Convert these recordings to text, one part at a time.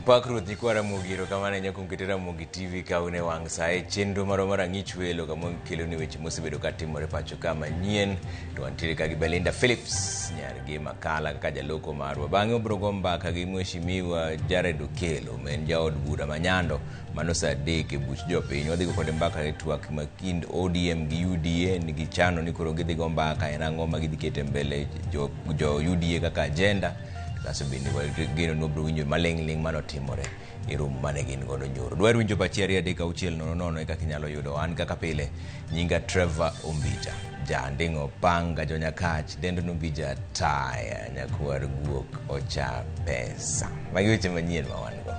Opak Ruoth nyikwa Ramogi, erokamano ahinya kuom keto Ramogi TV ka un e wang' sa e chenro marwa mar Ang'ich Welo kama wakeloni weche mosebedo ka timore pacho ka manyien. To wantiere ka gi Belinda Phillips nyar gi Makala kaka jaloko marwa. Bang'e obiro go mbaka gi Mheshimiwa Jared Okello ma en jaod bura ma Nyando mano sa 3 e buch jopiny. Wadhi go kode mbaka e twak ma kind ODM gi UDA nigi chano ni koro gidhi go mbaka en ang'o ma gidhi keto e mbele jo UDA kaka agenda. Kasto bende wageno ni wabiro winjo maling' ling' manotimore e romo mane gin godo nyoro. Dwar winjo pachi 2 3 6 0 0 e kaka inyalo yudo an kaka pile. Nyinga Trevor Ombija, ja Anding'o Panga Jonyakach, dendo Nombija Taya, nyakwar guok ocha pesa. Magi weche manyien ma wan go.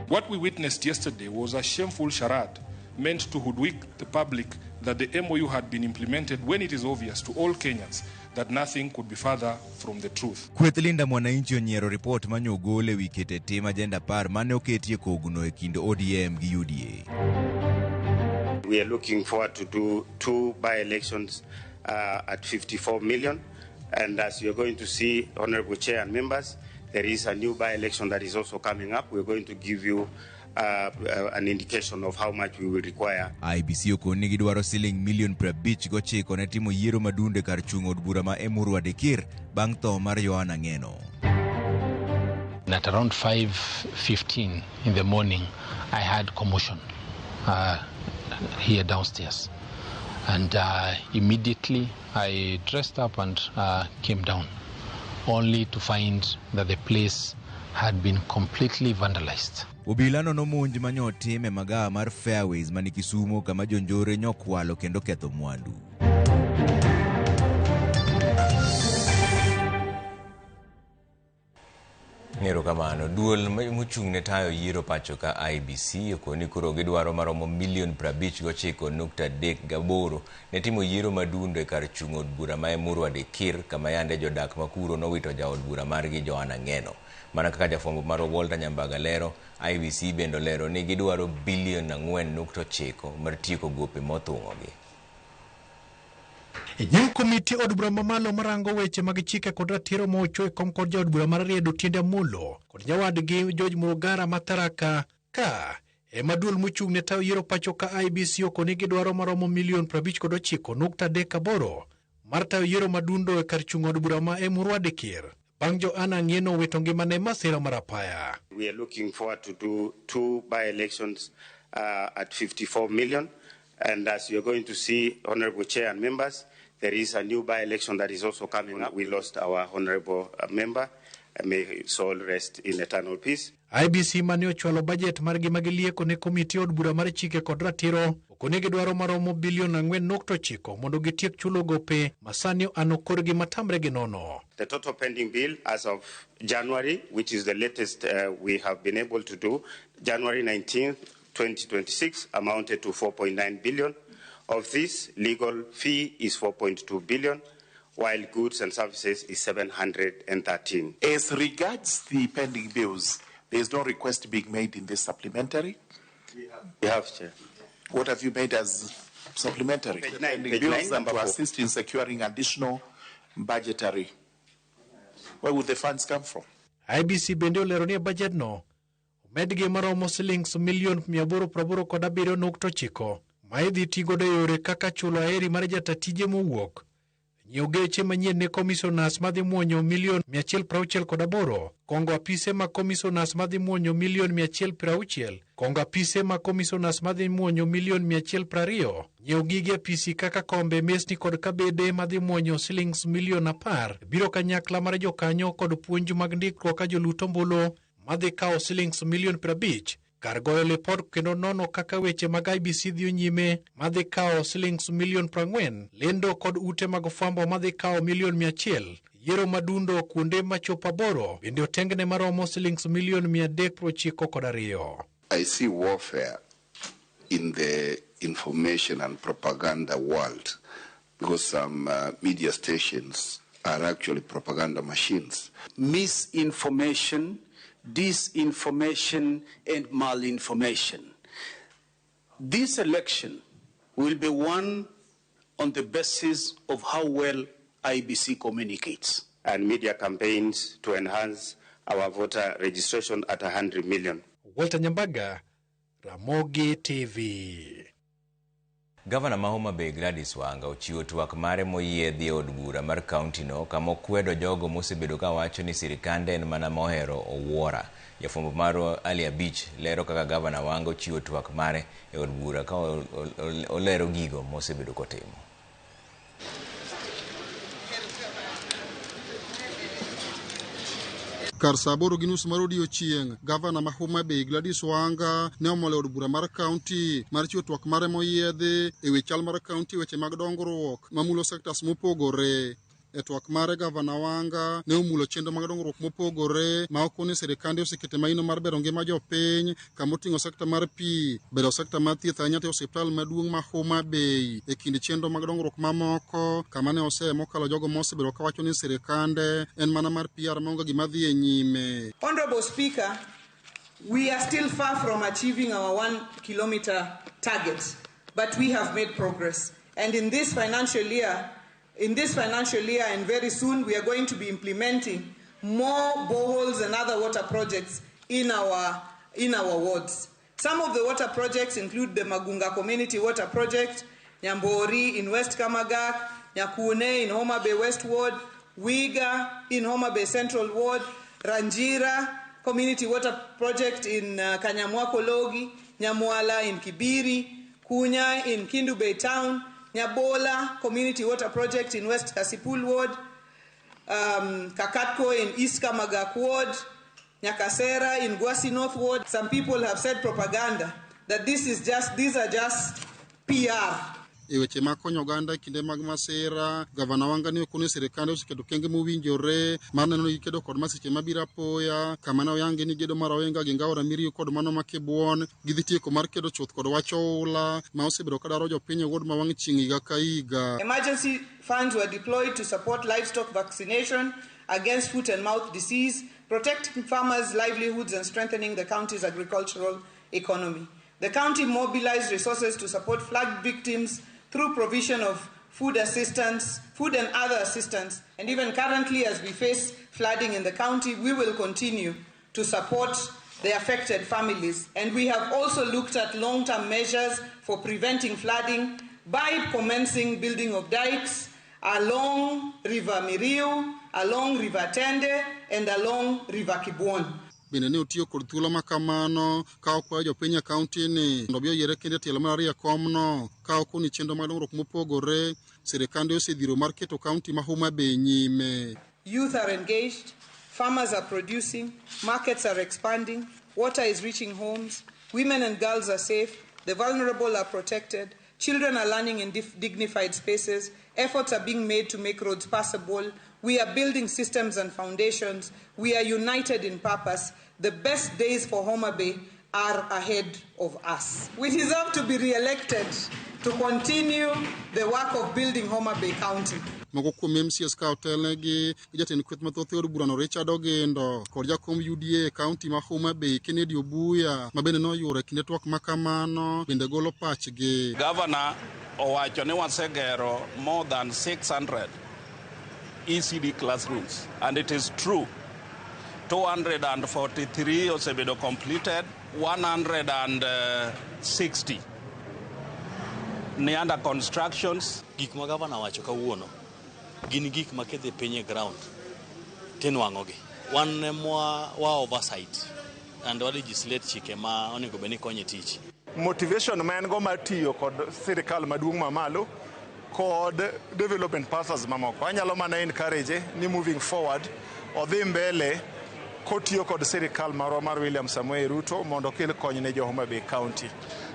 What we witnessed yesterday was a shameful charade meant to hoodwink the public that the MOU had been implemented when it is obvious to all Kenyans that nothing could be further from the truth. Kweth Linda Mwananchi onyiero ripot mane ogol e wi keto e tim ajenda 10 mane oketie kogno e kind ODM gi UDA. We are looking forward to do 2 by-elections at 54 million. And as you're going to see, Honorable Chair and members, there is a new by-election that is also coming up. We're going to give you an indication of how much we will require. IEBC okoni ni gidwaro siling milion 59 ne timo yiero madunde kar chung' od bura ma Emurua Dikir bang' tho mar Yohana Ng'eno. At around 5:15 in the morning, I had commotion here downstairs. And immediately I dressed up and came down, only to find that the place had been completely vandalized. Obila nono monj manyotim e magawa mar Fairways mani Kisumo kama jonjore nyokwalo kendo ketho mwandu. Erokamano. Duol mochung' ne tayo yiero pacho ka IEBC okoni koro gidwaro maromo milion 59.38 ne timo yiero madundo e kar chung' od bura ma Emurua Dikir kama yande jodak makuro nowito jaod bura margi Johanna Ng'eno. Mana kaka jafwambo marwa Walter Nyambaga lero, IEBC bende olero ni gidwaro bilion 4.9 mar tieko gope mothung'ogi. E nyim komiti od bura mamalo marango weche mag chike kod ratiro mocho e kom kod jaod bura mar Riedo Otiende Amollo kod nyawadgi George Murugara ma Tharaka ka ema duol mochung' ne tayo yiero pacho ka IEBC okoni gidwaro maromo milion 59.38 mar tayo yiero madundo e kar chung' od bura ma Emurua Dikir bang' Johanna Ng'eno wito ngimane masira mar apaya. We are looking forward to do 2 by-elections at 54 million. And as you're going to see, Honorable Chair and members, there is a new by-election that is also coming up. We lost our honorable member. May his soul rest in eternal peace. IEBC mane ochwalo budget margi mag lieko ne komiti od bura mar chike kod ratiro okoni gidwaro maromo bilion 4.9 mondo gitiek chulo gope ma sani ano korgi matamre gi nono. The total pending bill as of January, which is the latest we have been able to do, January 19th, 2026, amounted to 4.9 billion. Of this, legal fee is 4.2 billion, while goods and services is 713. As regards the pending bills, there is no request being made in this supplementary. We have, Chair. What have you made as supplementary? Page 9, Pending page bills nine, and number to 4. assist in securing additional budgetary. Where would the funds come from? IEBC bende olero ni e budget no omedgi maromo silings milion 887.9 ma idhi ti godo e yore kaka chulo aheri mar jata tije mowuok, nyiewo geche manyien ne commissioners madhi muonyo milion 168, kongo apise mag commissioners madhi muonyo milion 160, kongo apise mag commissioners madhi muonyo milion 120, nyiewo gige apisi kaka kombe, mesni kod kabede madhi muonyo silings milion 10, biro kanyakla mar jokanyo kod puonj mag ndikruok ka jolut ombulu madhi kawo silings milion 50, kar goyo lipot kendo nono kaka weche mag IEBC dhiyo nyime madhi kawo silings milion 40, lendo kod ute mag fwambo madhi kawo milion 100, yiero madundo kuonde machopo 8 bende otengne maromo silings milion 392. I see warfare in the information and propaganda world because some media stations are actually propaganda machines. Misinformation, disinformation, and malinformation. This election will be won on the basis of how well IEBC communicates. And media campaigns to enhance our voter registration at 100 million. Walter Nyambaga, Ramogi TV. Gavana ma Homa Bay Gladys Wanga ochiwo twak mare moyiedhi e od bura mar kaunti no kama okwedo jogo mosebedo ka wacho ni sirikande en mana mohero owuora. Jafwambo marwa Ali Abich lero kaka Gavana Wanga ochiwo twak mare e od bura ka olero gigo mosebedo kotimo. Kar saa 8:30 mar odiechieng', gavana ma Homa Bay Gladys Wanga ne omolo e od bura mar kaunti mar chiwo twak mare moyiedhi e wi chal mar kaunti weche mag dongruok mamulo sectors mopogore. E twak mare, gavana Wanga ne omulo chenro mag dongruok mopogore ma okoni sirikande osekete maino mar bero ngima jopiny kama oting'o sekta mar pi, bero sekta mar thieth ahinya to osiptal maduong' ma Homa Bay e kind chenro mag dongruok mamoko kama ne oseye mokalo jogo mosebedo kawacho ni sirikande en mana mar PR maonge gima dhi e nyime. Honorable Speaker, we are still far from achieving our 1 kilometer target, but we have made progress. And in this financial year, and very soon, we are going to be implementing more boreholes and other water projects in our wards. Some of the water projects include the Magunga Community Water Project, Nyambori in West Kamagak, Nyakune in Homa Bay West Ward, Wiga in Homa Bay Central Ward, Ranjira Community Water Project in Kanyamwakologi, Nyamwala in Kibiri, Kunya in Kindu Bay Town, Nyabola Community Water Project in West Kasipul Ward, Kakatko in East Kamagak Ward, Nyakasera in Gwasi North Ward. Some people have said propaganda that these are just PR. E weche mag konyo oganda e kinde mag masira, gavana Wanga ne okoni sirikande oseketo okenge mowinjore mar neno ni gikedo kod masiche mabiro apoya, kama ne oyangi ni gedo mar Ohinga gi Ngaora Miriu kod mano ma Kibwon gidhi tieko mar kedo chuth kod wach oula ma osebedo ka daro jopiny e ward ma wang' chieng' higa ka higa. Emergency funds were deployed to support livestock vaccination against foot and mouth disease, protecting farmers' livelihoods and strengthening the county's agricultural economy. The county mobilized resources to support flood victims through provision of food assistance, food and other assistance. And even currently, as we face flooding in the county, we will continue to support the affected families. And we have also looked at long-term measures for preventing flooding by commencing building of dikes along River Miriu, along River Tende, and along River Kibwon. Bende ne otiyo kod thuolo ma kamano ka okwayo jopiny e kaunti ni mondo obi oyiere kendo e tielo mar ariyo e komno ka okoni chenro mag dongruok mopogore sirikande osedhiro mar keto kaunti ma Homa Bay nyime. Youth are engaged, farmers are producing, markets are expanding, water is reaching homes, women and girls are safe, the vulnerable are protected, children are learning in dignified spaces, efforts are being made to make roads passable, we are building systems and foundations, we are united in purpose. The best days for Homa Bay are ahead of us. We deserve to be re-elected to continue the work of building Homa Bay County. Moko kuom MCAs ka otelnegi gi jatend kweth mathoth e od burano Richard Ogendo kod jakom UDA e kaunti ma Homa Bay Kennedy Obuya ma bende noyuoro e kinde twak ma kamano bende golo pachgi. Governor owacho ni wasegero more than 600 ECD classrooms, and it is true. 243 osebedo completed, 160 ni under constructions. Gik ma gavana wacho kawuono gin gik ma kedhe piny e ground tinwang'ogi. Wan mwa wa oversight and wa legislate chike ma onego bed ni konyo e tich. Motivation ma en go mar tiyo kod sirikal maduong' mamalo kod development partners mamoko. Anyalo mana encourage ni moving forward odhi mbele kotiyo kod sirikal marwa mar William Samoei Ruto mondo okel kony ne jo Homa Bay County.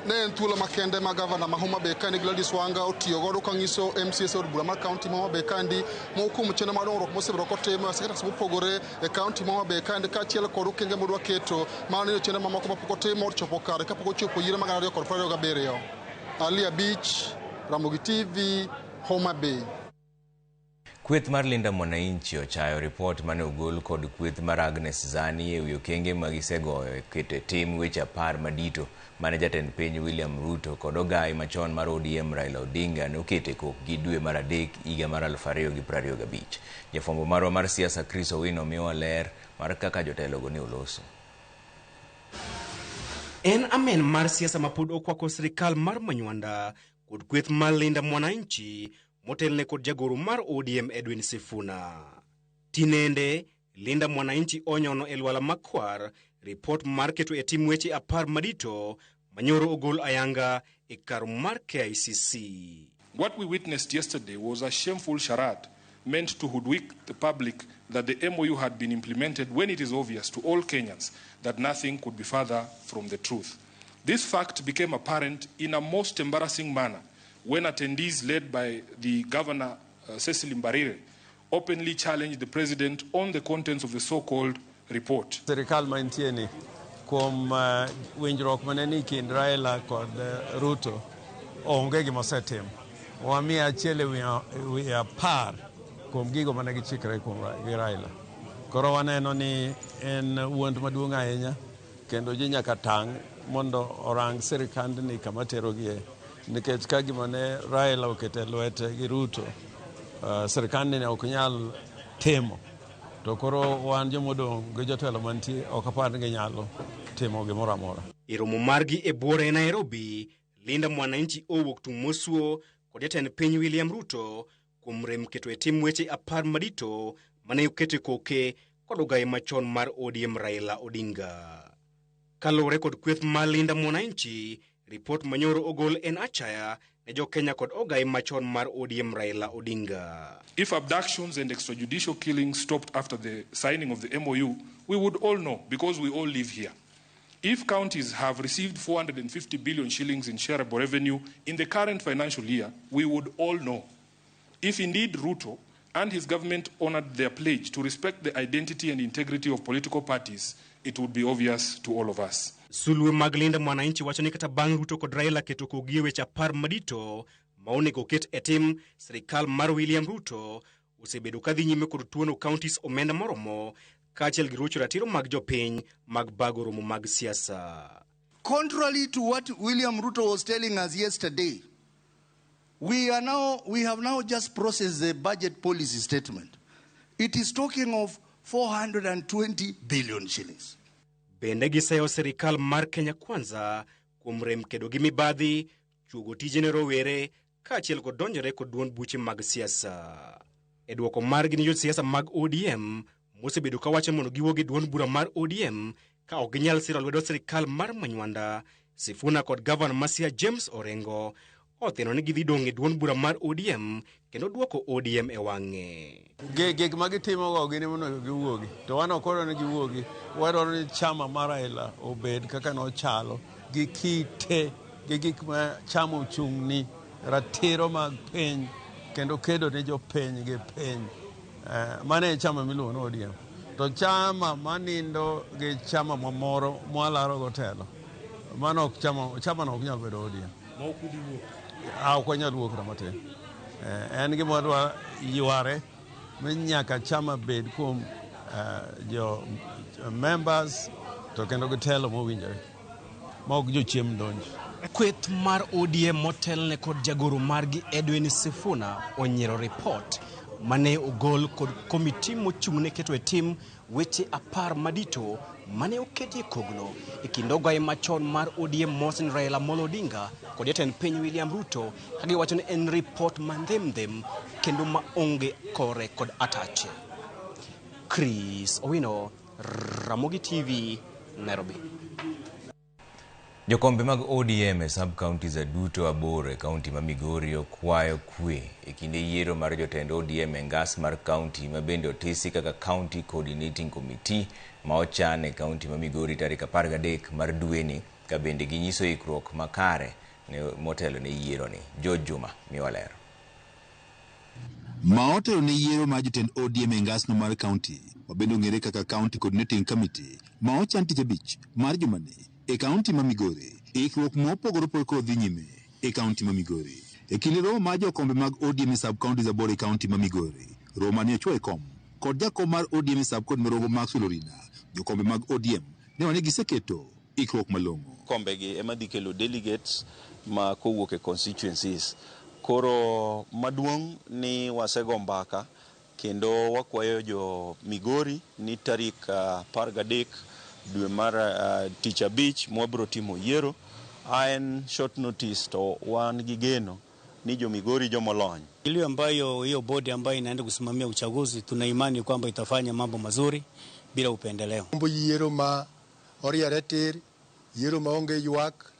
Ne en thuolo makende ma gavana ma Homa Bay kandi Gladys Wanga otiyo godo kanyiso MCAs e od bura mar kaunti ma Homa Bay kandi moko kuom chenro mag dongruok mosebedo kotimo e sectors mopogore e kaunti ma Homa Bay kandi kaachiel kod okenge modwa keto mar neno chenro mamoko mapok otimo chopo kare kapok ochopo yiero mag 2027. Ali Abich, Ramogi TV, Homa Bay. Kweth mar Linda Mwananchi ochayo ripot mane ogol kod kweth mar Agnes Zani e wi okenge ma gisegoyo e keto e tim weche 10 madito mane jatend piny William Ruto kod ogai machon mar ODM Raila Odinga ne oketo e kokgi dwe mar 3 higa mar 2025. Jafwambo marwa mar siasa Chris Owino miyowa ler mar kaka jotelogo ne oloso. En amen mar siasa mapod okwako sirikal mar Manywanda kod kweth mar Linda Mwananchi motelne kod jagoro mar ODM Edwin Sifuna. Tinende, Linda Mwananchi onyono e lwala makwar ripot mar keto e tim weche 10 madito manyoro ogol ayanga e kar mar KICC. What we witnessed yesterday was a shameful charade meant to hoodwink the public that the MOU had been implemented when it is obvious to all Kenyans that nothing could be further from the truth. This fact became apparent in a most embarrassing manner when attendees led by the governor, Cecily Mbarire, openly challenged the president on the contents of the so-called report. Sirikal mantie ni kuom winjruok mane ni kind Raila kod Ruto onge gima osetim. Wamiyo achiel e wi 10 kuom gigo mane gichikre kuom gi Raila. Koro waneno ni en wuond maduong' ahinya kendo ji nyaka tang' mondo orang sirikandni kama terogie, nikech ka gima ne Raila okete lwete gi Ruto, sirikandni ne ok nyal timo. To koro wan jomodong' gi jotelo mantie ok apar ni ginyalo timo gimoro amora. E romo margi e buore Nairobi, Linda Mwananchi owuok tung' mosuo kod jatend piny William Ruto kuom rem keto e tim weche 10 madito mane oketo e koke kod ogaye machon mar ODM Raila Odinga. Kaluwore kod kweth mar Linda Mwananchi, ripot manyoro ogol en achaya ne jo-Kenya kod ogaye machon mar ODM Raila Odinga. If abductions and extrajudicial killings stopped after the signing of the MOU, we would all know because we all live here. If counties have received 450 billion shillings in shareable revenue in the current financial year, we would all know. If indeed Ruto and his government honored their pledge to respect the identity and integrity of political parties, it would be obvious to all of us. Sulwe mag Linda Mwananchi wacho ni kata bang' Ruto kod Raila keto kogi e weche 10 madito ma onego oket e tim, sirikal mar William Ruto osebedo kadhi nyime kod tuono counties omenda moromo kaachiel gi rocho ratiro mag jopiny mag bago romo mag siasa. Contrary to what William Ruto was telling us yesterday, we have now just processed the budget policy statement. It is talking of 420 billion shillings. Bende giseyo sirikal mar Kenya Kwanza kuom rem kedo gi mibadhi, chuogo tije ne rowere kaachiel kod donjore kod duond buche mag siasa. E dwoko margi ni josiasa mag ODM mosebedo kawacho mondo giwuog e duond bura mar ODM ka ok ginyal siro lwedo sirikal mar Manywanda, Sifuna kod gavana ma Siaya James Orengo otheno ni gidhi dong' e duond bura mar ODM kendo dwoko ODM e wang'e. Gik ma gitimogo gin ema onego giwuogi, to wan ok wadwaro ni giwuogi. Wadwaro ni chama mar Raila obed kaka nochalo, gi kite, gi gik ma chama ochung'ni, ratiro mag piny, kendo kedo ne jopiny gi piny. Mano e chama miluongo ni ODM. To chama manindo gi chama mamoro mwalaro go telo, mano ok chama no ok nyal bedo ODM. Ok wanyal wuok kata matin. En gima wadwa yware ni nyaka chama bed kuom jo members to kendo gi telo mowinjore ma ok jochiem donjo. Kweth mar ODM motelne kod jagoro margi Edwin Sifuna onyiero ripot mane ogol kod komiti mochung'ne keto e tim weche 10 madito mane oketi e kogno e kind ogaye machon mar ODM Mohsen Raila Amolo Odinga kod jatend piny William Ruto ka giwacho ni en ripot mandhemdhem kendo maonge kore kod atache. Chris Owino, Ramogi TV, Nairobi. Jokombe mag ODM e sub-counties duto 8 e kaunti ma Migori okwayo kwe e kinde yiero mar jotend ODM e ngas mar kaunti ma bende otisi kaka County Coordinating Committee ma ochan e kaunti ma Migori tarik 13 mar dweni ka bende ginyiso ikruok makare motelo ne yiero ni. George Juma miwa ler. Ma otelo ne yiero mar jotend ODM e ngasno mar kaunti ma bende ong'ere kaka County Coordinating Committee ma ochan tich abich mar jumani e kaunti ma Migori. Ikruok mopogore opogore koro dhi nyime e kaunti ma Migori. E kinde romo mar jokombe mag ODM e sub-counties 8 e kaunti ma Migori, romo mane ochwo e kom kod jakom mar ODM e sub-county Morongo Maxwell Orina, jokombe mag ODM ne ni giseketo ikruok malong'o. Kombe gi ema dhi kelo delegates ma kowuok e constituencies. Koro maduong' ni wasego mbaka Kendo wakwayo jo Migori ni tarik 13 dwe mar tich abich mwabro timo yiero. En short notice to wan gi geno ni jo Migori jomolony. Ile ambayo hiyo bodi ambayo inaenda kusimamia uchaguzi, tuna imani kwamba itafanya mambo mazuri bila upendeleo. Mambo yiero ma oriere tir, yiero maonge ywak,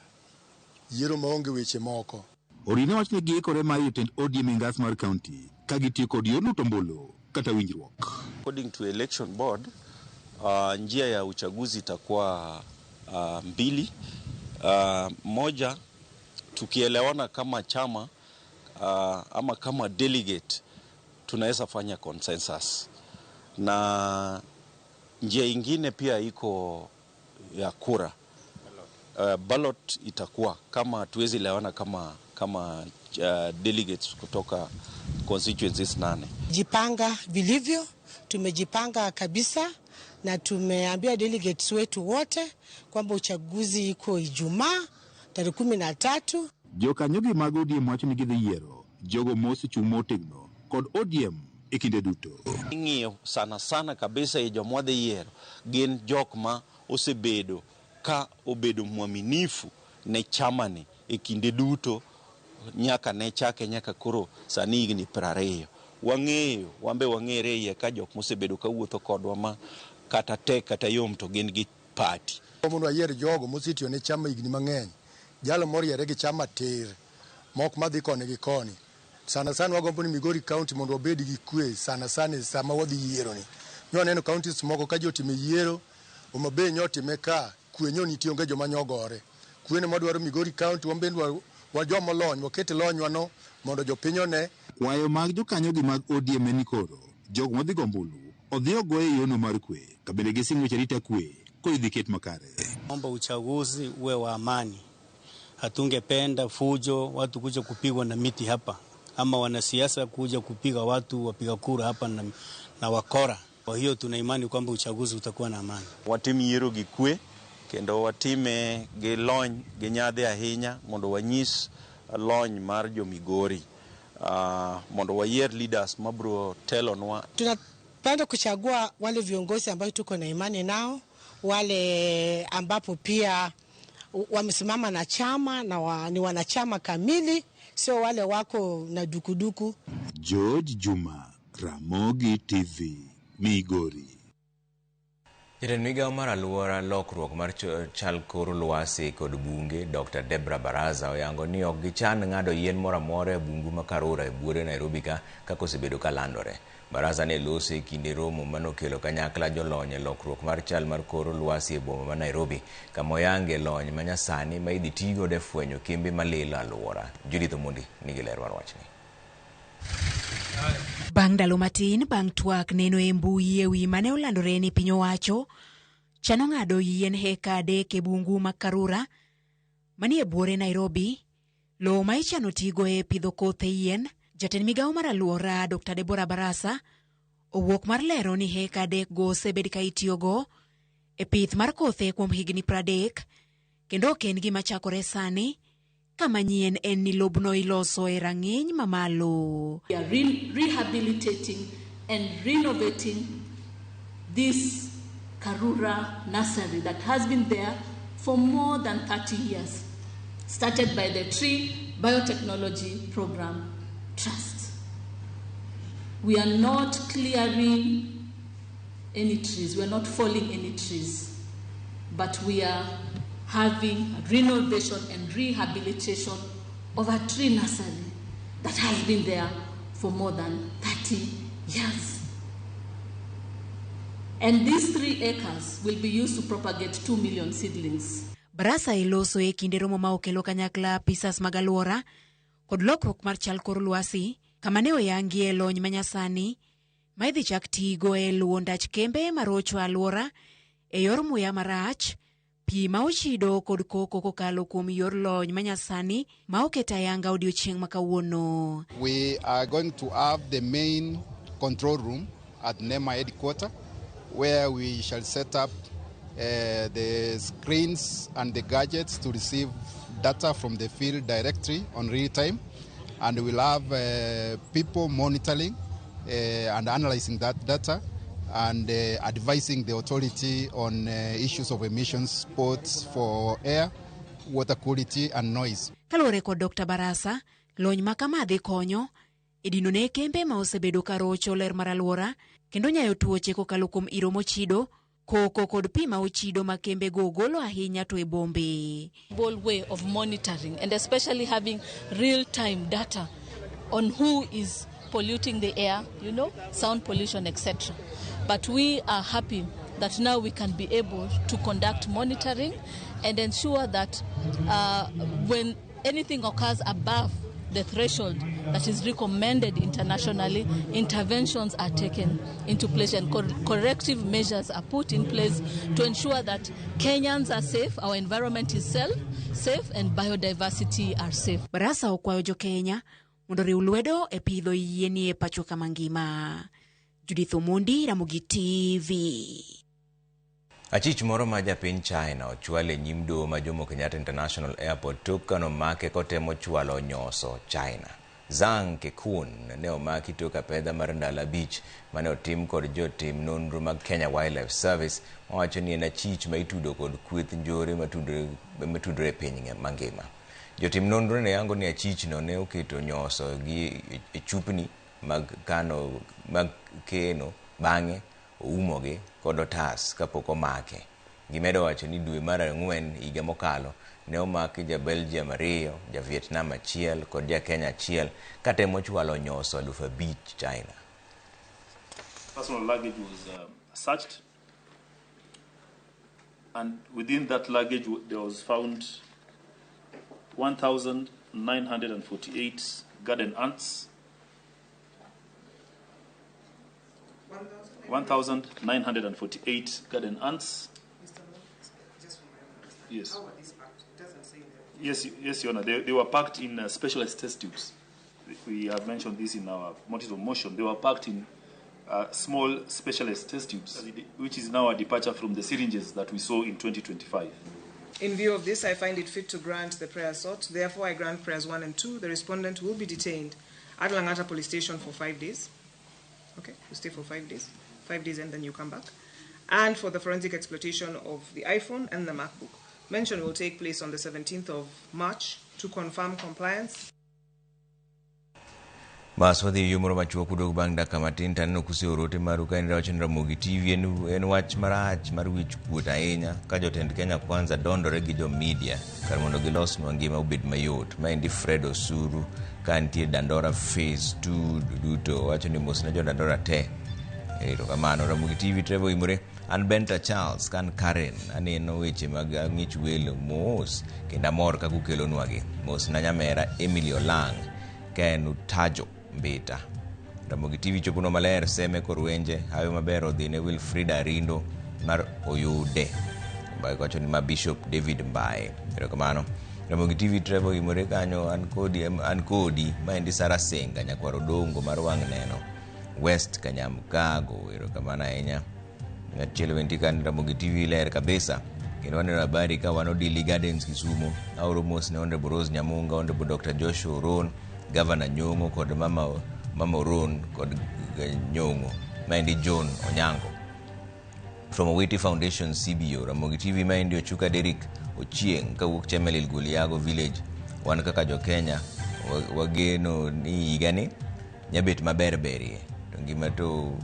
yiero maonge weche moko. Orine wach ni giikore mar jotend ODM e ngas mar kaunti ka gitiyo kod yor luto ombulu kata winjruok. According to election board, njia ya uchaguzi itakuwa mbili. Moja, tukielewana kama chama ama kama delegate tunaweza fanya consensus, na njia ingine pia iko ya kura. Ballot itakuwa kama hatuwezi elewana kama delegates kutoka constituencies 8. Jipanga vilivyo, tumejipanga kabisa na tumeambia delegates wetu wote kwamba uchaguzi iko Ijumaa tarehe 13. Jokanyogi mag ODM wacho ni gidhi yiero jogo mosechung' motegno kod ODM e kinde duto. Ing'iyo sana sana kabisa e joma wadhi yiero gin jok ma osebedo ka obedo mwaminifu ne chamani e kinde duto nyaka ne chake nyaka koro sani higni 20. Wang'eyo, wambe wang'ere iye ka jok mosebedo kawuotho kodwa ma kata tek kata yom to gin gi party. Mondo wayier jogo mosetiyo ne chama higni mang'eny, jalo moriere gi chama tir, mok madhi koni gi koni. Sana sana wagombo ni Migori County mondo wabed gi kwe sana sana sama wadhi yiero ni. Nyo waneno counties moko ka ji otime yiero, Homa Bay nyo otime ka, kwe nyo nitie onge joma nyogore. Kwe ne mwadwaro Migori County, wan bende wa joma olony, waket lonywa no mondo jopiny one. Kwayo mag jokanyogi mag ODM en ni koro jogo madhi go ombulu odhi ogoye e yono mar kwe, ka bende gisingo weche arita kwe koro idhi ket makare. Omba uchaguzi uwe wa amani. Hatungependa fujo, watu kuja kupigwa na miti hapa, ama wanasiasa kuja kupiga watu wapiga kura hapa na wakora. Kwa hiyo tuna imani kwamba uchaguzi utakuwa na amani. Watim yiero gi kwe kendo watime gi lony gi nyadhi ahinya mondo wanyis lony mar jo Migori. Mondo wayier leaders mabro telonwa. Tunapenda kuchagua wale viongozi ambao tuko na imani nao, wale ambapo pia wamesimama na chama na ni wanachama kamili, sio wale wako na dukuduku. George Juma, Ramogi TV, Migori. Jatend migao mar alwora, lokruok mar chal kor lwasi kod bunge, Dr. Debra Baraza oyango ni ok gichan ng'ado yien moro amora e bungu ma Karura e buore Nairobi ka kaka osebedo ka landore. Baraza ne loso e kinde romo manokelo kanyakla jolony e lokruok mar chal mar kor lwasi e boma ma Nairobi, kama oyange lony manyasani ma idhi tigodo e fwenyo kembe malilo alwora. Judith Omondi nigi ler mar wachni. Bang' ndalo matin bang' twak neno e mbui e wi mane olandore ni piny owacho chano ng'ado yien heka 3 e bungu ma Karura manie buore Nairobi, lowo ma ichano tigo e pidho kothe yien, jatend migao mar alwora Dr. Deborah Barasa owuok mar lero ni heka 3 go osebed ka itiyogo e pith mar kothe kuom higni 30 kendo ok en gima chakore sani. Kama nyien en ni lobno iloso e rang'iny mamalo. We are rehabilitating and renovating this Karura nursery that has been there for more than 30 years, started by the Tree Biotechnology Program Trust. We are not clearing any trees, we are not falling any trees, but we are having renovation and rehabilitation of a tree nursery that has been there for more than 30 years. And these 3 acres will be used to propagate 2 million seedlings. Barasa iloso e kinde romo ma okelo kanyakla apisas mag alwora kod lokruok mar chal kor lwasi, kama ne oyangie lony manyasani ma idhi chak tigo e luwo ndach kembe marocho alwora e yor muya marach, pi ma ochido kod koko kokalo kuom yor lony manyasani ma oket ayanga odiochieng' ma kawuono. We are going to have the main control room at NEMA headquarters, where we shall set up the screens and the gadgets to receive data from the field directory on real time, and we'll have people monitoring and analyzing that data and advising the authority on issues of emissions, both for air, water quality and noise. Kaluwore kod Dr. Barasa, lony ma kama dhi konyo e dino ne kembe ma osebedo ka rocho ler mar alwora kendo nyayo tuoche kokalo kuom iro mochido, koko kod pi ma ochido ma kembe go golo ahinya to e bombe. Way of monitoring and especially having real-time data on who is polluting the air, sound pollution, etc. But we are happy that now we can be able to conduct monitoring and ensure that when anything occurs above the threshold that is recommended internationally, interventions are taken into place and corrective measures are put in place to ensure that Kenyans are safe, our environment is safe and biodiversity are safe. Barasa okwayo jo Kenya mondo riw lwedo e pidho yien e pacho kama ngima. Judith Omondi, Ramogi TV. Achich moro ma japiny China ochwal e nyim doho ma Jomo Kenyatta International Airport tok kanomake kotemo chwalo nyoso China. Zhang Kekun ne omaki tok apedha mar ndalo 5 mane otim kod jotim nonro mag Kenya Wildlife Service mawacho ni en achich ma itudo kod kweth njore matudore e piny mangima. Jotim nonro ne yango ni achichno ne oketo nyoso gi e chupni mag keno bang'e oumogi kod otas kapok omake. Gimedo wacho ni dwe mar 4 higa mokalo ne omaki ja Belgium 2, ja Vietnam 1 kod ja Kenya 1 katemo chwalo nyoso 5,000 China. Personal luggage was searched, and within that luggage there was found 1,948 garden ants, 1,948 garden ants. Yes. How are these packed? It doesn't say there. Yes, Your Honor. They were packed in specialized test tubes. We have mentioned this in our notice of motion. They were packed in small specialized test tubes, which is now a departure from the syringes that we saw in 2025. In view of this, I find it fit to grant the prayer sought. Therefore, I grant prayers 1 and 2. The respondent will be detained at Langata Police Station for 5 days. Okay, you stay for 5 days. 5 days and then you come back. And for the forensic exploitation of the iPhone and the MacBook. Mention will take place on the 17th of March to confirm compliance. Bas wadhi yo moro machuok udog bang' dakika matin to aneno kuseoro ote maru ka en wacho ni Ramogi TV en wach marach mar wich kuot ahinya ka jotend Kenya Kwanza dondore gi jo media kar mondo gilosnwa ngima obed mayot. Maendi Fred Osuru ka nitie Dandora Phase 2 duto wacho ni mosna jo Dandora te. Erokamano. Ramogi TV Trevor Imore. An Benta Charles kan Karen aneno weche mag ang'ich welo mos kendo amor kaka ukelonwagi. Mosna nyamera Emily Olang' ka en Utajo Mbita. Ramogi TV choponwa maler Seme Korwenje hayo maber odhi ne Wilfrida Arindo mar Oyude. Mbaye wacho ni ma Bishop David Mbaye. Erokamano. Ramogi TV Trevor Imore kanyo an kodi maendi Sara Senga nyakwar Odongo mar wang' neno West Kanyamkago. Erokamano ahinya. Machielo bende kan Ramogi TV ler kabisa kendo waneno habari ka wan Odili Gardens Kisumu. Aoro mos ne Honorable Rose Nyamunga, Honorable Dr. Joshua Oron, Governor Nyong'o kod Mama Oron kod Nyong'o. Maendi John Onyango from Owiti Foundation CBO. Ramogi TV maendi Ochuka Derrick Ochieng' kawuok Chemelil Goliago Village. Wan kaka jo Kenya wageno ni higani nyabet maber berie to ngima to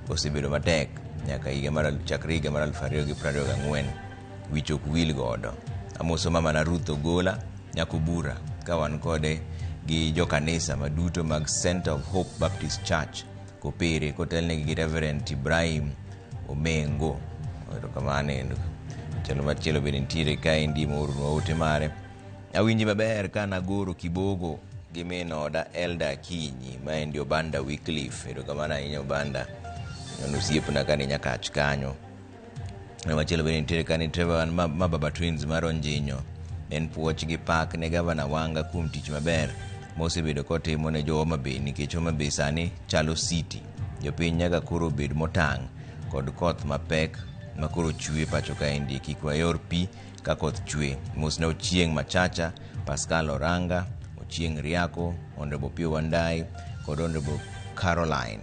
osebedo matek nyaka higa mar chakre higa mar 2024 wich ok wil godo. Amoso mama na Ruth Ogola Nyakubura ka wan kode gi jokanisa maduto mag Center of Hope Baptist Church Kopere kotelnegi gi Reverend Ibrahim Omengo. Erokamano endo. Chalo machielo bende nitiere kaendi moornwa ote mare. Awinji maber ka nagoro Kibogo gi min oda Elda Akinyi maendi Obanda Wycliffe. Erokamano ahinya Obanda. En osiepna kane Nyakach kanyo. Machielo bende nitiere kani Trevor ma Baba Twins mar Onjinyo. En puoch gi pak ne Gavana Wanga kuom tich maber mosebedo kotimo ne jo Homa Bay nikech Homa Bay sani chalo city. Jopiny nyaka koro bed motang' kod koth mapek ma koro chwe pacho kaendi. Kik wayor pi ka koth chwe. Mosna Ochieng' Machacha, Pascal Oranga, Ochieng' Riako, Honorable Pio Wandai kod Honorable Caroline.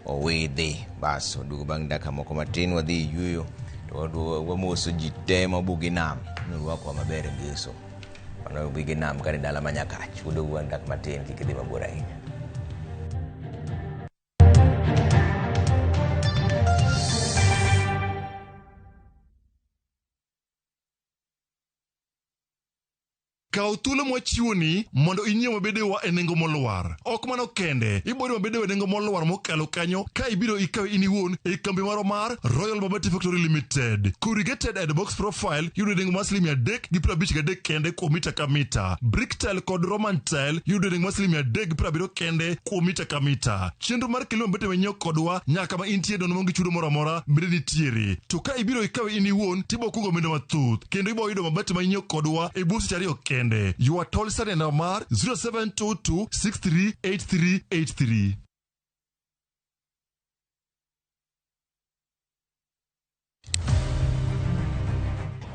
owidhi. Bas waduogo bang' dakika moko matin wadhi yueyo to wamoso ji te mabugi nam norwakowa maber e ngeso. Mano bugi nam kane dala ma Nyakach. Waduogo bang' dakika matin kik idhi mabor ahinya. Kaw thuolo mwachiwoni mondo inyiew mabedewa e nengo molwar. Ok mano kende, iboyudo mabedewa e nengo molwar mokalo kanyo ka ibiro ikawe in iwuon e kambi marwa mar Royal Mabati Factory Limited. Corrugated and box profile yudo e nengo mar siling 353 kende kuom mita ka mita. Brick tile kod Roman tile yudo e nengo mar siling 370 kende kuom mita ka mita. Chenro mar kelo mabete manyiew kodwa nyaka ma intie nono maonge chudo moro amora bende nitiere. To ka ibiro ikawe in iwuon tibo kungo omenda mathoth kendo ibo yudo mabati ma inyiew kodwa e bwo seche ariyo kende. Ywa tol sani e namba mar 0722638383.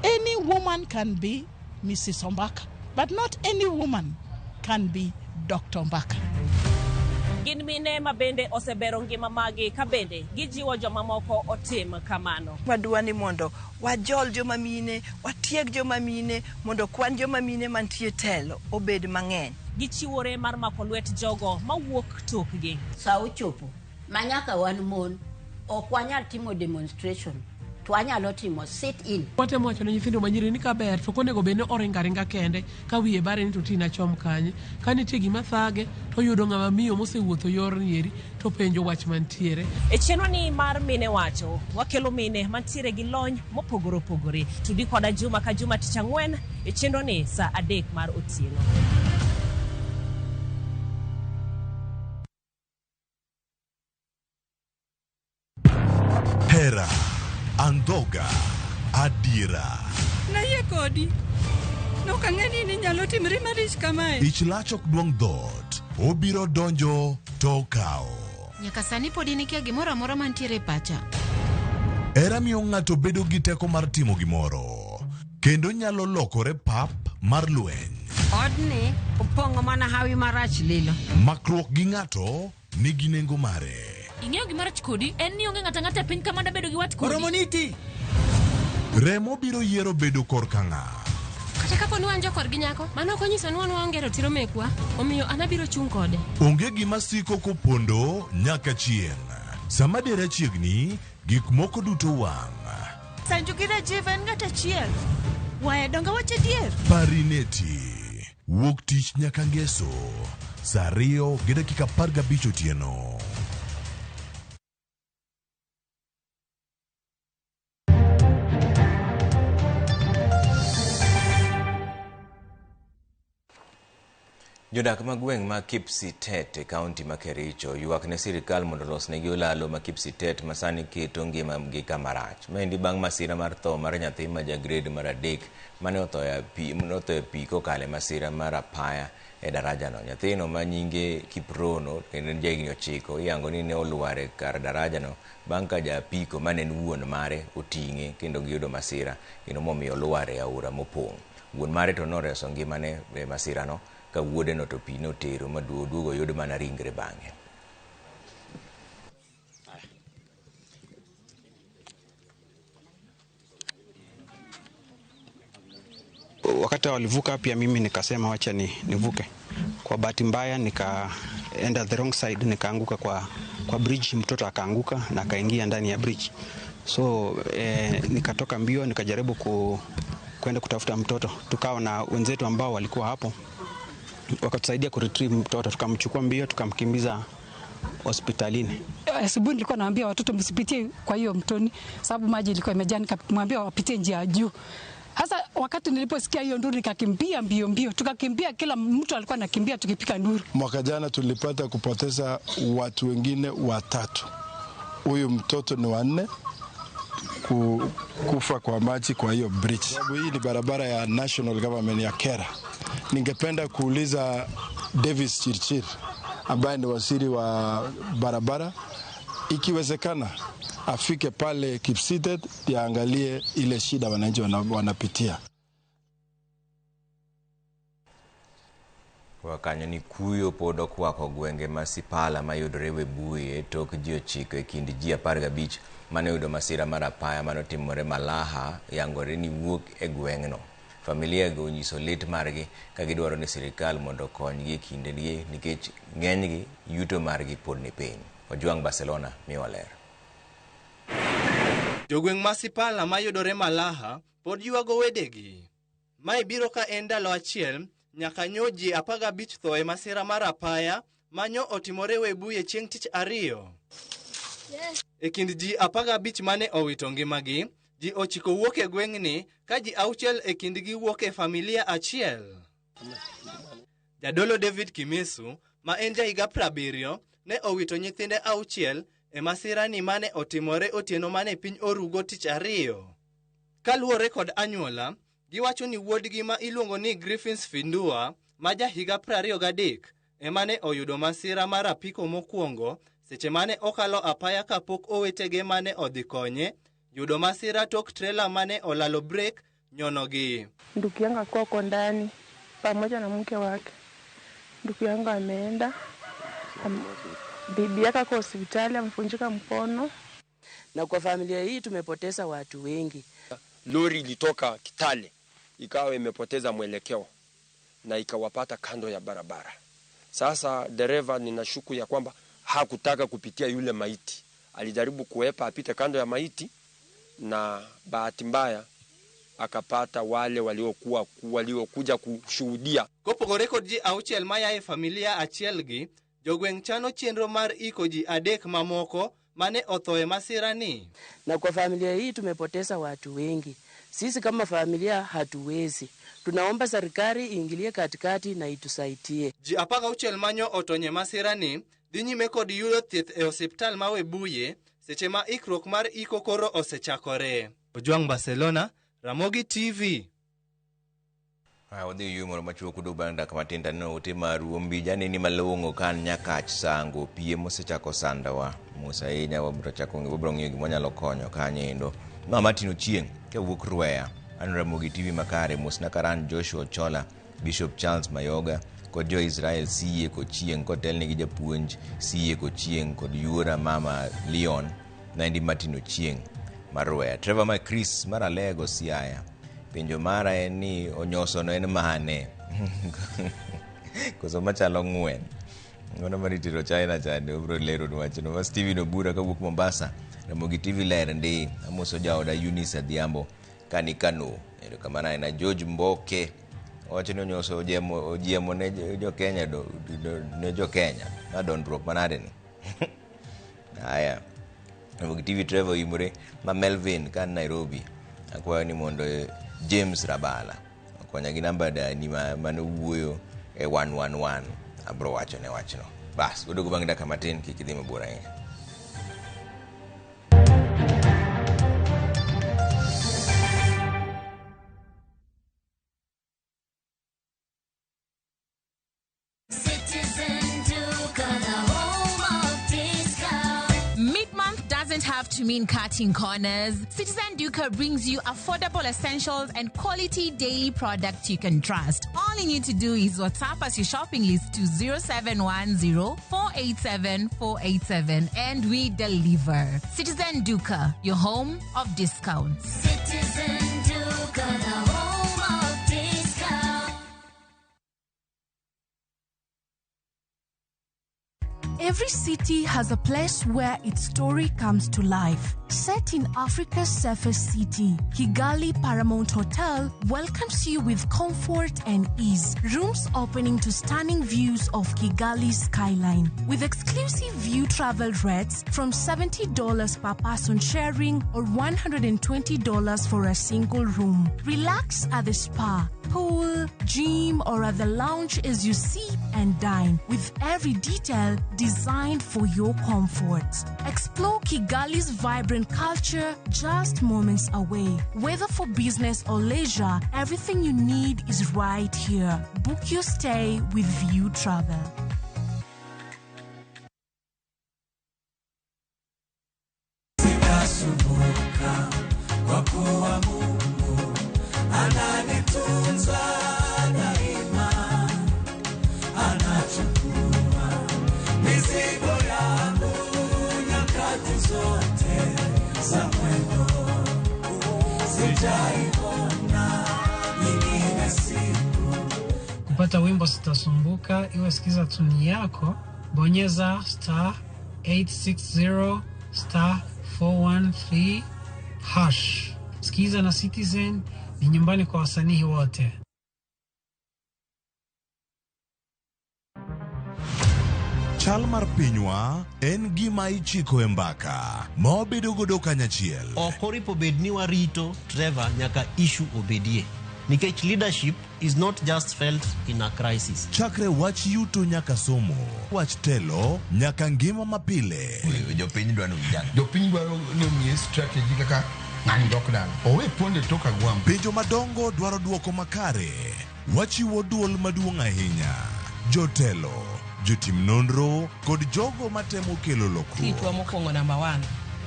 Any woman can be Mrs. Ombaka, but not any woman can be Dr. Ombaka. Gin mine ma bende osebero ngima magi ka bende gijiwo jomamoko otim kamano. Wadwa ni mondo wajol joma mine, watieg joma mine, mondo kwan joma mine mantie telo obed mang'eny. Gichiwore mar mako lwet jogo mawuok tokgi. Sa ochopo ma nyaka wan mon ok wanyal timo demonstration to wanyalo timo sit in. Watemo wacho ne nyithindo manyiri ni kaber to ok onego bed ni oringo aringa kende ka wiye bare ni to tina chom kanye. Ka nitie gima thage to oyudo ng'ama miyo mosewuotho yorni eri to penjo wach mantiere. E chenro ni mar Mine Wacho, wakelo mine mantiere gi lony mopogore opogore. Tudi koda juma ka juma tich ang'wen e chenro ni saa 3 mar otieno. Hera, andhoga, adiera. Nayie kodi. Nok ang'e ni inyalo timri marich kamae. Ich lach ok duong' dhoot, obiro donjo to okawo. Nyaka sani pod in ikia gimoro amora mantiere e pacha. Hera miyo ng'ato bedo gi teko mar timo gimoro, kendo nyalo lokore pap mar lweny. Odni opong'o mana hawi marach lilo. Makruok gi ng'ato nigi nengo mare. Ing'eyo gima rach kodi en ni onge ng'ato ang'ata e piny ka manda bedo gi wat kodi. Oromo niti. Remo biro yiero bedo korka ng'a. Kata kapo ni wan jokorgi nyako, mano ok onyiso ni wan waonge ratiro mekwa, omiyo an abiro chung' kode. Onge gima siko kopondo nyaka chieng'. Sama dera chiegni, gik moko duto wang'. Sanju gi Rajiv en ng'at achiel. Waya donge wach adier? Parineti. Wuok tich nyaka ngeso. Saa 2:15 otieno. Jodak mag gweng' ma Kipsitet e kaunti ma Kericho ywak ne sirikal mondo olosnegi olalo ma Kipsitet ma sani keto ngimagi kama rach. Maendi bang' masira mar tho mar nyathi ma ja grade mar 3 mane otho e pi kokalo e masira mar apaya e darajano. Nyathino ma nyinge Kiprono kendo en jahigni 9 iyango ni ne olwar e kar darajano bang' ka ja apiko mane en wuon mare oting'e kendo giyudo masira kendo momiyo olwar e aora mopong'. Wuon mare to noreso ngimane e masirano ka wuode no to pi notero ma oduogo oyud mana ringre bang'e. Wakati walivuka pia mimi nikasema wacha nivuke. Kwa bahati mbaya nikaenda the wrong side, nikaanguka kwa bridge, mtoto akaanguka na akaingia ndani ya bridge. So nikatoka mbio nikajaribu kwenda kutafuta mtoto. Tukawa na wenzetu ambao walikuwa hapo wakatusaidia kuretrieve mtoto, tukamchukua mbio tukamkimbiza hospitalini. Asubuhi nilikuwa naambia watoto msipitie kwa hiyo mtoni sababu maji ilikuwa imejaa, nikamwambia wapitie njia ya juu. Hasa wakati niliposikia hiyo nduru nikakimbia mbio mbio, tukakimbia, kila mtu alikuwa anakimbia tukipika nduru. Mwaka jana tulipata kupoteza watu wengine 3. Huyu mtoto ni 4 kufa kwa maji kwa hiyo bridge. Sababu hii ni barabara ya national government ya Kera. Ningependa kuuliza Davis Chirchir ambaye ni waziri wa barabara, ikiwezekana afike pale Kipsitet yaangalie ile shida wananchi wanapitia. Kwa kanyo ni kuyo pod okwako gwenge ma Sipala mayudore Webuye tok ji 9 e kind ji 15 mane oyudo masira mar apaya manotimore Malaha yangore ni wuok e gweng'no. Familia go onyiso lit margi ka gidwaro ni sirikal mondo okonygi e kindegi nikech ng'enygi yuto margi pod ni piny. Ojwang Barcelona miwa ler. Jogweng' ma Sipala mayudore Malaha pod ywago wedegi. Mae biro ka en ndalo achiel nyaka nyo ji 15 tho e masira mar apaya manyo otimore Webuye chieng' tich ariyo. E kind ji 15 mane owito ngimagi, ji 9 wuok e gweng'ni ka ji 6 e kindgi wuok e familia achiel. Jadolo David Kimisu, ma en jahiga 70, ne owito nyithinde 6 e masirani mane otimore otieno mane piny orugo tich ariyo. Kaluwore kod anyuola, giwacho ni wuodgi ma iluongo ni Griffins Findua, ma jahiga 23, ema ne oyudo masira mar apiko mokwongo seche mane okalo apaya kapok owetege mane odhi konye yudo masira tok trela mane olalo brek nyonogi. Ndugu yangu akuwa uko ndani pamoja na mke wake. Ndugu yangu ameenda, bibi yake ako hospitali amevunjika mkono. Na kwa familia hii tumepoteza watu wengi. Lori ilitoka Kitale ikawa imepoteza mwelekeo na ikawapata kando ya barabara. Sasa dereva ninashuku ya kwamba hakutaka kupitia yule maiti. Alijaribu kuepa apite kando ya maiti na bahati mbaya akapata wale waliokuja kushuhudia. Kopogore kod ji 6 maya e familia achiel gi, jogweng' chano chenro mar iko ji 3 mamoko mane otho e masira ni. Na kwa familia hii tumepoteza watu wengi. Sisi kama familia hatuwezi. Tunaomba serikali iingilie katikati na itusaidie. Ji 16 manyo otonye masira ni dhi nyime kod yudo thieth e osiptal ma Webuye seche ma ikruok mar iko koro osechakore. Ojwang Barcelona, Ramogi TV. Wadhi yueyo moro machuok udo bang' dakika matin to aneno ote maru. Ombija neni malong'o kan Nyakach Sango piem osechako sandowa mos ahinya. Wabiro ng'iyo gima wanyalo konyo kanyo endo. Ma Martin Ochieng' kawuok Rweya an Ramogi TV makare. Mosna Karan Joshua Ochola, Bishop Charles Mayoga kod jo Israel Siye Kochieng' kotelne gi japuonj Siye Kochieng' kod yuora mama Leon Nandi Martin Ochieng' mar Rweya. Trevor ma Chris mar Alego Siaya, penjo mara en ni onyosono en mane? Koso machalo ng'wen. Ng'ono manitero China chande obiro lero wachno. Ma Steven Obura kawuok Mombasa, Ramogi TV ler ndi. Amoso jaoda Eunice Adhiambo kani Kano. Erokamano ahinya. George Mboke owacho ni onyoso ojiemo ne jo Kenya ne jo Kenya. Ma dondruok manade ni? Haya. Ramogi TV Trevor Imure ma Melvin kan Nairobi. Akwayo ni mondo James Rabala okonya gi namba dani mane wuoyo e 111. Abro wacho ne wachno. Bas, waduogo bang' dakika matin, kik idhi mabor ahinya. Have to mean cutting corners. Citizen Duka brings you affordable essentials and quality daily products you can trust. All you need to do is WhatsApp us your shopping list to 0710 487 487 and we deliver. Citizen Duka, your home of discounts. Citizen Duka, the home of discounts. Every city has a place where its story comes to life. Set in Africa's safest city, Kigali Paramount Hotel welcomes you with comfort and ease. Rooms opening to stunning views of Kigali's skyline. With exclusive view travel rates from $70 per person sharing or $120 for a single room. Relax at the spa, pool, gym, or at the lounge as you sip and dine, with every detail designed for your comfort. Explore Kigali's vibrant culture just moments away. Whether for business or leisure, everything you need is right here. Book your stay with View Travel. Sitasumbuka kwa kuwa Mungu ananitunza daima, Samwego, sijaiona nyingine siku. Kupata wimbo Sitasumbuka, iwe sikiza tuni yako, bonyeza star 860 star 413 hash. Sikiza na Citizen ni nyumbani kwa wasanii wote. Chal mar pinywa en gima ichiko e mbaka ma wabedo godo kanyachiel. Ok oripo bed ni warito Trevor nyaka issue obedie. Nikech leadership is not just felt in a crisis. Chakre wach yuto nyaka somo, wach telo nyaka ngima mapile. Jopiny dwaro ni Jopiny dwaro ni omiye strategy kaka ng'ani dok dala. Owe ponde tok agwambo. Penjo madongo dwaro duoko makare. Wachiwo duol maduong' ahinya. Jotelo, jotim nonro kod jogo matemo kelo lokruok. Tijwa mokwongo namba 1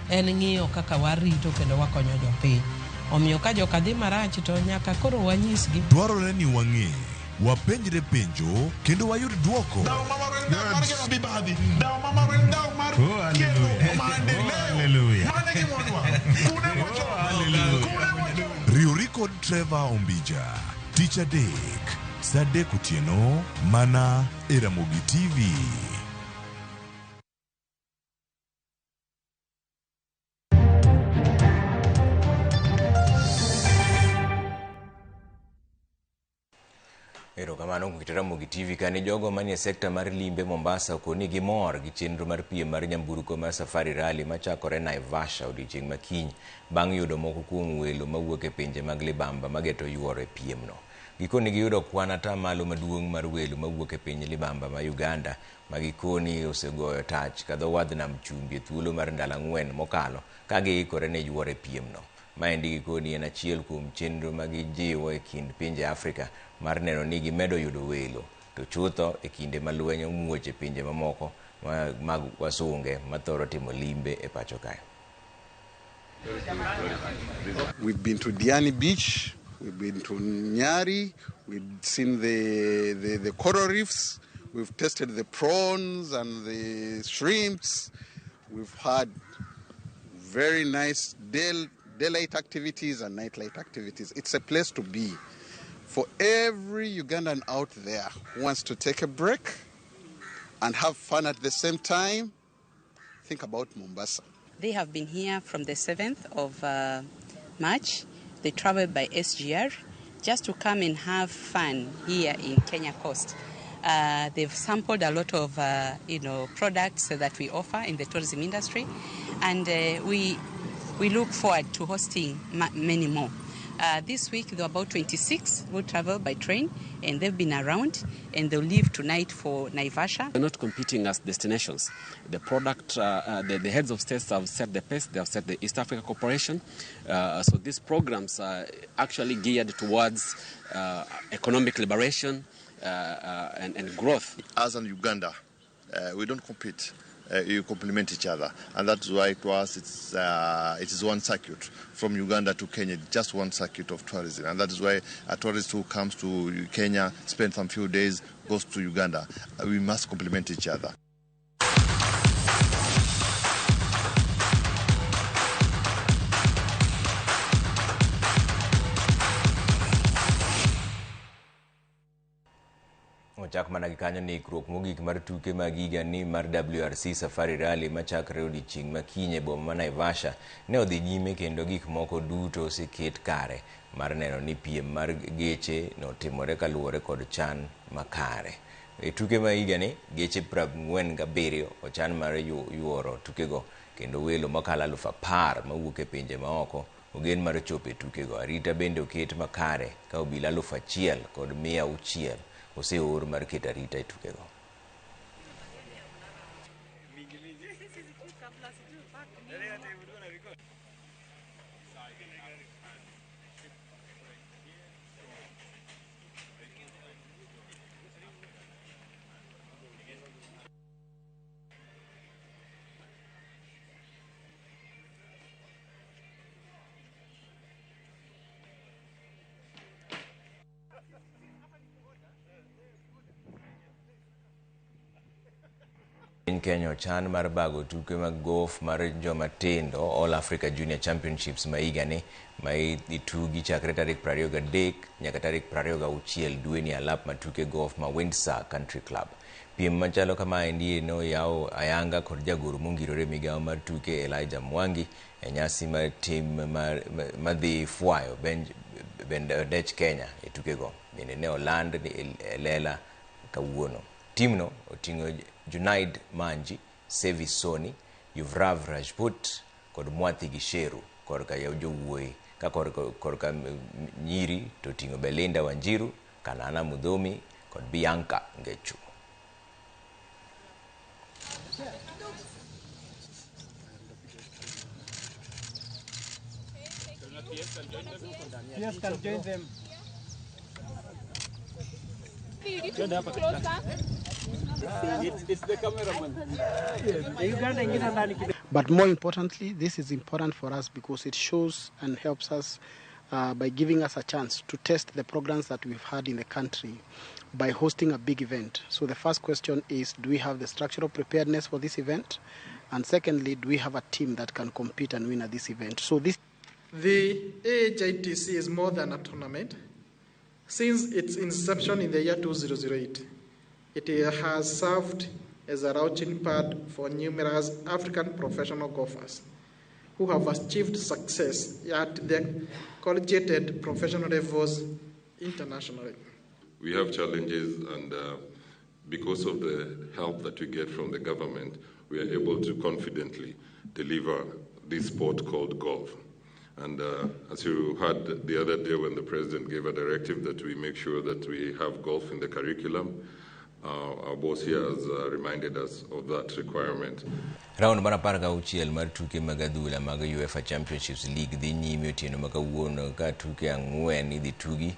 en ng'iyo kaka warito kendo wakonyo jopiny. Omiyo ka joka dhi marach to nyaka koro wanyisgi. Dwarore ni wang'e, wapenjre penjo kendo wayud duoko. Riwri kod Trevor Ombija, tich adek, saa 3 otieno, mana e Ramogi TV. Erokamano kuom Ramogi TV kane jogo manie sekta mar limbe Mombasa okoni gimor gi chenro mar piem mar nyamburko mar Safari Rally machakore Naivasha odiochieng' makiny bang' yudo moko kuom welo mawuok e pinje mag libamba mageto yuoro e piemno. Gikoni giyudo kwan atamalo maduong' mar welo mawuok e piny libamba ma Uganda ma gikoni osegoyo tach ka dho wadh nam chumbi e thuolo mar ndalo 4 mokalo ka giikore ne yuoro e piemno. Maendi gikoni en achiel kuom chenro ma gijiwo e kind pinje Afrika mar neno ni gimedo yudo welo to chutho e kinde ma lweny omuoch e pinje mamoko mag wasunge mathoro timo limbe e pacho kae. We've been to Diani Beach, we've been to Nyari, we've seen the coral reefs, we've tested the prawns and the shrimps, we've had very nice daylight activities and nightlight activities. It's a place to be. For every Ugandan out there who wants to take a break and have fun at the same time, think about Mombasa. They have been here from the 7th of March. They traveled by SGR just to come and have fun here in Kenya Coast. They've sampled a lot of products that we offer in the tourism industry, and we look forward to hosting many more. This week, there are about 26 who travel by train, and they've been around, and they'll leave tonight for Naivasha. We're not competing as destinations. The product, the heads of states have set the pace, they have set the East Africa Cooperation. So these programs are actually geared towards economic liberation and growth. As in Uganda, we don't compete. You complement each other, and that's why to us it is one circuit from Uganda to Kenya, just one circuit of tourism, and that is why a tourist who comes to Kenya, spends some few days, goes to Uganda. We must complement each other. Ochak mana gi kanyo ni ikruok mogik mar tuke mag higa ni mar WRC Safari Rally machakre odiochieng' makiny e boma ma Naivasha ne odhi nyime kendo gik moko duto oseket kare mar neno ni piem mar geche notimore kaluwore kod chan makare. E tuke ma higa ni geche 47 ochan mar yuoro tukego kendo welo mokalo 10,000 mawuok e pinje maoko ogen mar chopo e tukego. Arita bende oket makare ka obila 1,600 oseor mar keto arita e tukego. Piny Kenya ochan mar bago tuke mag golf mar joma tindo All Africa Junior Championships ma higani ma itugi chakre tarik 23 nyaka tarik 26 dweni alap ma tuke golf ma Windsor Country Club. Piem machalo kamaendi noyaw ayanga kod jagoro mongirore migawo mar tuke Elijah Mwangi e nyasi mar tim madhi fwayo bendech Kenya e tukego. Bende ne oland e lela kawuono. Timno oting'o Junaid Manji, Sevi Soni, Yuvrav Rajput kod Mwathi Gisheru korka jowuoyi ka korka nyiri to oting'o Belinda Wanjiru, Kanana Mudhomi kod Bianca Ngechu. Yes, can join them. It's the cameraman. But more importantly, this is important for us because it shows and helps us by giving us a chance to test the programs that we've had in the country by hosting a big event. So the first question is, do we have the structural preparedness for this event? And secondly, do we have a team that can compete and win at this event? So this. The AJTC is more than a tournament. Since its inception in the year 2008, it has served as a launching pad for numerous African professional golfers who have achieved success at the collegiate professional levels internationally. We have challenges, and because of the help that we get from the government, we are able to confidently deliver this sport called golf. And as you heard the other day when the president gave a directive that we make sure that we have golf in the curriculum, our boss here has reminded us of that requirement. Round mar 16 mar tuke mag adhula mag UEFA Championships League dhi nyime otieno ma kawuono ka tuke 4 idhi tugi.